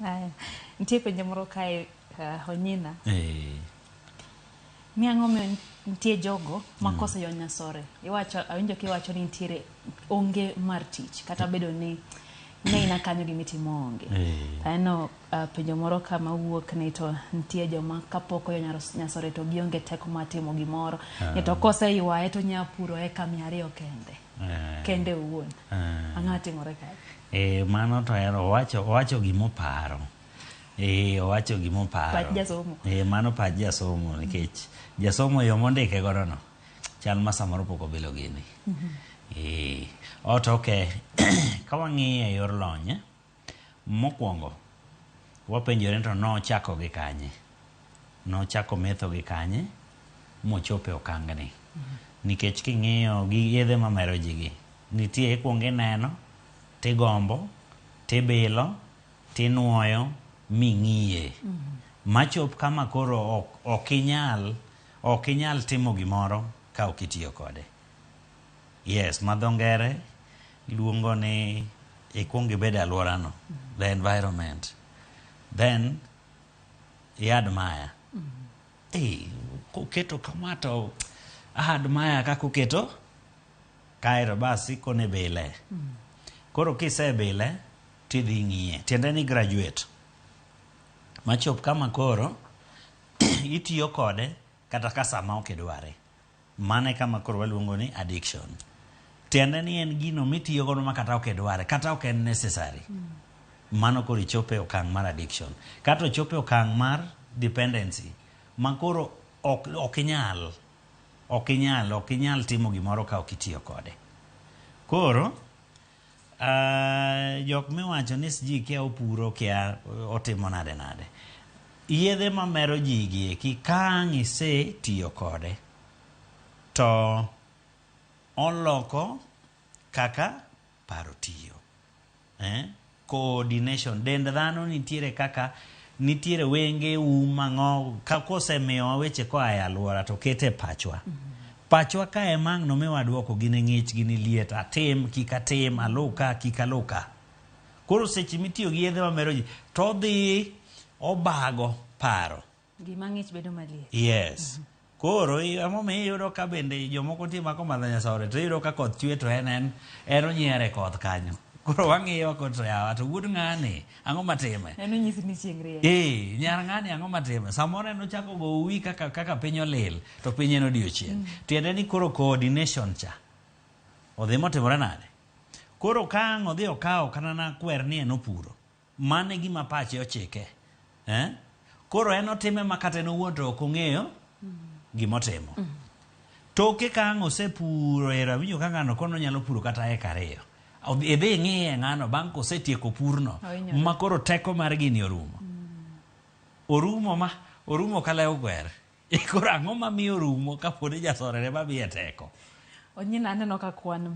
Aya. Nitie penjo moro kae Onyina. Eh. Ni ang'o miyo nitie jogo ma koseyo nyasore iwacho awinjo kiwacho ni nitiere onge mar tich kata bedo ni ne ina kanyo gimitimo onge. Eh. Aneno penjo moro kama wuok ni to nitie joma kapok oyo nyasore to gionge teko mar timo gimoro. Ni to koseywaye to nya puro eka 200 kende. Eh. Kende owuon. Eh. Ang'o timore kae? Eh, mano to ero owacho gimoparo. Eh, owacho gimoparo. Pach jasomo. Eh, mano pach jasomo nikech jasomo yo mondike godo no chal ma samoro pok obilo gini. Eh, ot okay. Ka wang'iye e yor lony, mokwongo wapenjore to nochako gi kanye? Nochako metho gi kanye mochopo e okang'ni? Nikech king'iyo gi yedhe mamero ji gi, nitie ikwongo ineno, tigombo, tibilo, tinuoyo, ming'iye. Machop kama koro ok inyal timo gimoro ka ok itiyo kode. Yes, ma dho ngere luongo ni ikwong ibed e alworano, the environment. Then i admire. Eh, koketo kama to admire kaka oketo kaeto bas ikone bile. Koro kisebile tidhi ng'iye. Tiende ni graduate. Machop kama koro itiyo kode kata ka sama ok idware. Mano e kama koro waluongo ni addiction. Tiende ni en gino mitiyo godo ma kata ok idware, kata ok en necessary. Mano koro ichopo e okang' mar addiction. Kata ochopo e okang' mar dependency ma koro ok inyal timo gimoro ka ok itiyo kode. Koro jok miwacho ni sijui kia opuro kia otimo nade nade. Yedhe mamero ji gi eki ka ang' isetiyo kode to oloko kaka paro tiyo. Eh? Coordination. Dend dhano nitiere kaka nitiere wenge, um, ang'o, ka kosemiyowa weche koa e alwora to kete e pachwa. Pachwa ka ema ang' nomiwa duoko gini ng'ich, gini liet, atim, kik atim, aluw ka, kik aluw ka. Koro seche mitiyo gi yedhe mamero ji, to odhi obago paro. Gima ng'ich bedo maliet. Yes. Koro emomiyo iyudo ka bende jomoko nitie ma komadho nyasore to iyudo ka koth chwe to en onyiero e koth kanyo. Koro wang'iyo koro to yawa to wuod ng'ani ang'o matime? En onyisi ni chieng' rieny. Eh, nyar ng'ani ang'o matime? Samoro en ochako go uwi kaka piny olil to piny en odiochieng'. Tiende ni koro coordination cha odhi motimore nade? Koro ka ang' odhi okawo kata nakwer ni en opuro, mano e gima pache ochike. Eh? Koro en otime ma kata en owuon to ok ong'eyo gimotimo. Toke ka ang' osepuro ero awinjo ka ng'ano kono nyalo puro kata eka 2. Idhi ing'iye ng'ano bang' kosetieko purno Ohinyore. ma koro teko mar gini orumo. Orumo ma orumo ka lew gwer. Koro ang'o mamiyo orumo kapod jasorere mamiye teko? Onyina aneno ka kwan be